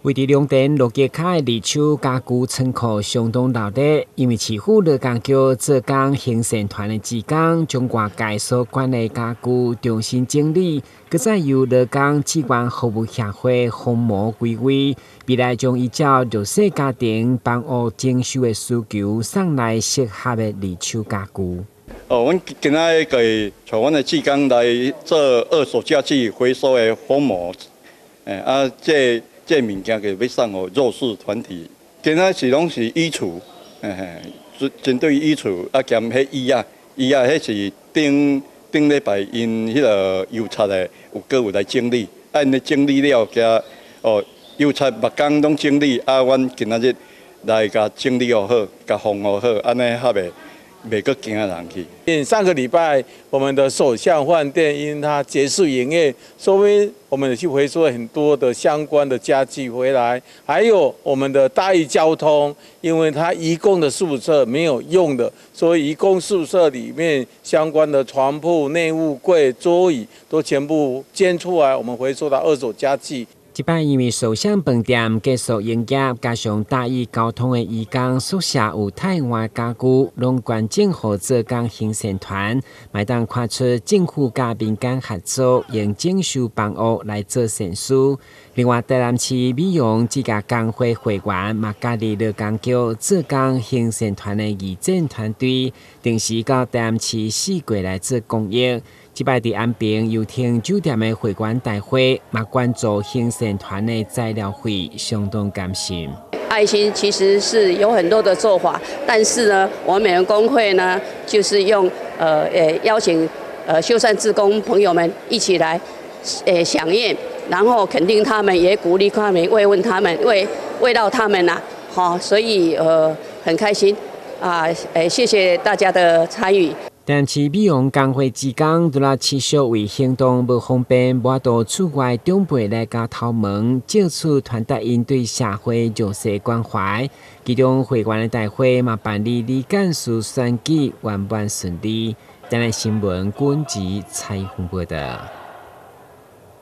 位佇龍田落街跤的二手家具倉庫相當鬧熱，因為市府勞工局做工行善團的志工，將外界所捐的家具重新整理，閣再由勞工志願服務協會封膜歸位，未來將依照弱勢家庭房屋整修的需求，送來適合的二手家具。哦，阮今仔日會帶阮的志工來做二手家具回收的封膜，啊，這物件就欲送予弱勢團體。今仔是攏是衣櫥，嘿嘿，針對衣櫥啊兼彼椅仔，椅仔彼是頂頂禮拜𪜶彼个郵差的有閣有來整理，啊𪜶咧整理了，加哦郵差目工攏整理，啊，阮今仔日來共整理予好，共封予好，按呢較袂袂閣驚人去。上個禮拜，我們的首相飯店因它結束營業，所以我們去回收很多的相關的家具回來，還有我們的大義交通，因為它移工的宿舍沒有用的，所以移工宿舍裡面相關的床鋪、內務櫃、桌椅都全部捐出來，我們回收到二手家具。這擺因為首相飯店結束營業，加上大義交通的移工宿舍有汰換家具，攏捐贈予做工行善團，會當看出政府佮民間合作，用整修房屋來做善事。另外，台南市美容職業工會會員嘛加入勞工局做工行善團的義診團隊，定時到台南市四界來做公益。這擺佇安平遊艇酒店的會員大會，嘛捐助行善團的材料費，相當感謝。愛心其實是有很多的做法，但是呢，我們美容工會呢，就是用邀請修繕志工朋友們一起來響應，然後肯定他們，也鼓勵他們，慰問他們，慰慰勞他們吶，好，所以很開心啊，謝謝大家的參與。台南市美容工會志工除了持續為行動無方便、無法度出外長輩來共頭毛，借此傳達𪜶對社會弱勢關懷。其中會員的大會嘛辦理里幹事選舉圓滿順利。台南新聞軍籍採訪報道。